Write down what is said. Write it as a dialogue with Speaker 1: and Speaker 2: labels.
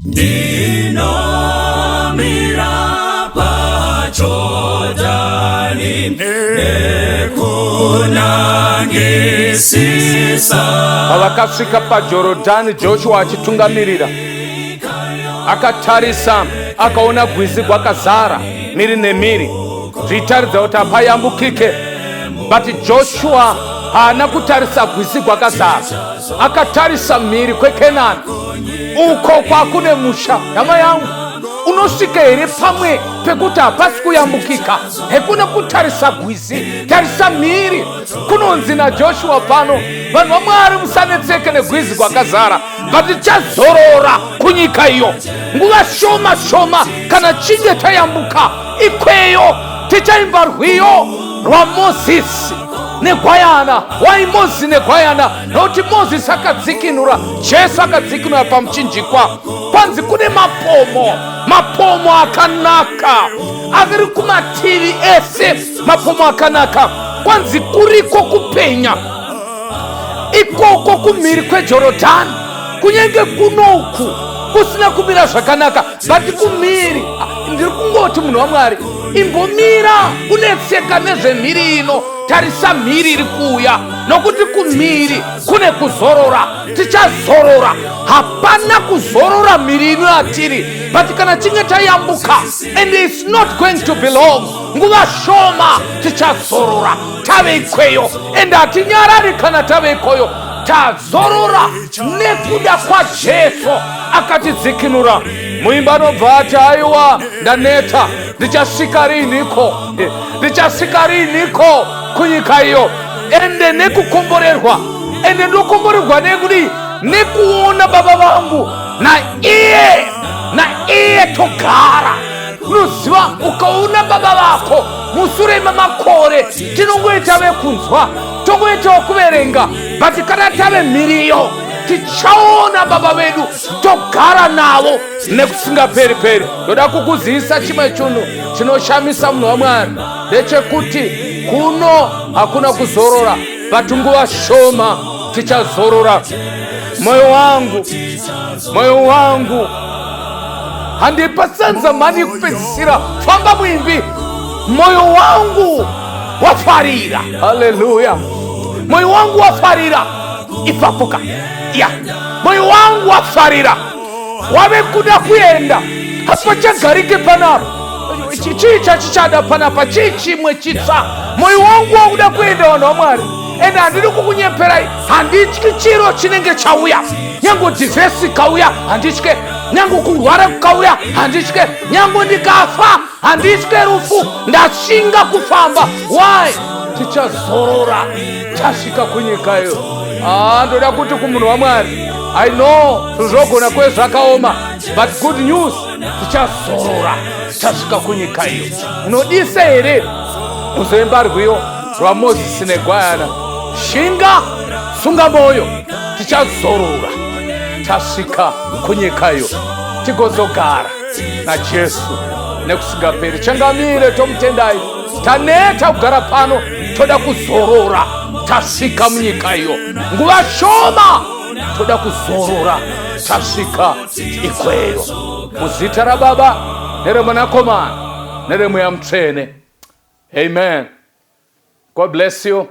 Speaker 1: Ndinomira paJordani nekunangisisa.
Speaker 2: Pavakasvika paJorodhani, Joshua achitungamirira, akatarisa akaona gwizi gwakazara miri nemiri, zvichitaridza kuti hapayambukike. But Joshua haana kutarisa gwizi gwakazara, akatarisa mhiri kweKenani uko kwakune musha. Hama yangu, unosvika here pamwe pekuti hapasi kuyambukika? Hekune kutarisa gwizi, tarisa mhiri. Kunonzi naJoshua pano, vanhu vaMwari, musanetseke negwizi kwakazara, but tichazorora kunyika iyo nguva shoma shoma. Kana chinge tayambuka ikweyo, tichaimba rwiyo rwaMozisi negwayana. Wai Mozisi negwayana? Nokuti Mozisi akadzikinura, Jesu akadzikinura pamuchinjikwa. Kwanzi kune mapomo, mapomo akanaka ari kumativi ese, mapomo akanaka. Kwanzi kuriko kupenya ikoko kumhiri kweJorodhani, kunyange kunoku kusina kumira zvakanaka, but kumhiri. Ndiri kungoti munhu waMwari, imbomira kunetseka nezvemhiri ino, tarisa mhiri iri kuuya, nokuti kumhiri kune kuzorora. Tichazorora. Hapana kuzorora mhiri ino yatiri, but kana chinge tayambuka, and it's not going to be long, nguva shoma tichazorora tave ikweyo. And hatinyarari kana tave ikweyo, tazorora nekuda kwaJesu akatidzikinura. Muimba anobva ati, aiwa, ndaneta, ndichasvika riiniko? Ndichasvika riiniko kunyika iyo? Ende nekukomborerwa, ende ndokomborerwa nekudii? Nekuona baba vangu, naiye naiye togara. Unoziva, ukaona baba vako musure memakore, tinongoita vekunzwa, tongoitawo kuverenga, but kana tave mhiriyo, tichaona baba vedu, togara navo nekusingaperi peri. Ndoda kukuzivisa chimwe chinhu chinoshamisa, munhu waMwari, ndechekuti kuno hakuna kuzorora, but nguva shoma tichazorora. Mwoyo wangu, mwoyo wangu, handipa stanza yekupedzisira. Famba muimbi. Mwoyo wangu wafarira, haleluya, mwoyo wangu wafarira. Ipapo ka ya, mwoyo wangu wafarira, wave kuda kuenda, hapachagarike panapa. Chii chachichada panapa? Chii chimwe chitsva? Mwoyo wangu wakuda kuenda, vanhu vaMwari. Ende handidi kukunyeperai, handityi chiro chinenge chauya. Nyange divorce ikauya, handitye. Nyange kurwara kukauya, handitye. Nyange ndikafa, handitye rufu. Ndashinga kufamba. Why? Tichazorora tasvika kunyika iyo. Ah, ndoda kuti kumunhu waMwari, I know zvogona kuve zvakaoma, but good news, tichazorora tasvika kunyika iyo. Unodisa here kuzoimba rwiyo rwaMozisi negwayana? Shinga, sunga mwoyo, tichazorora tasvika kunyika iyo, tigozogara naJesu nekusingaperi. Changamire, tomutendai. Taneta kugara pano, toda kuzorora tasvika munyika iyo. Nguva shoma, toda kuzorora tasvika ikweyo. Muzita raBaba nereMwanakomana nereMweya Mutsvene, amen. God bless you.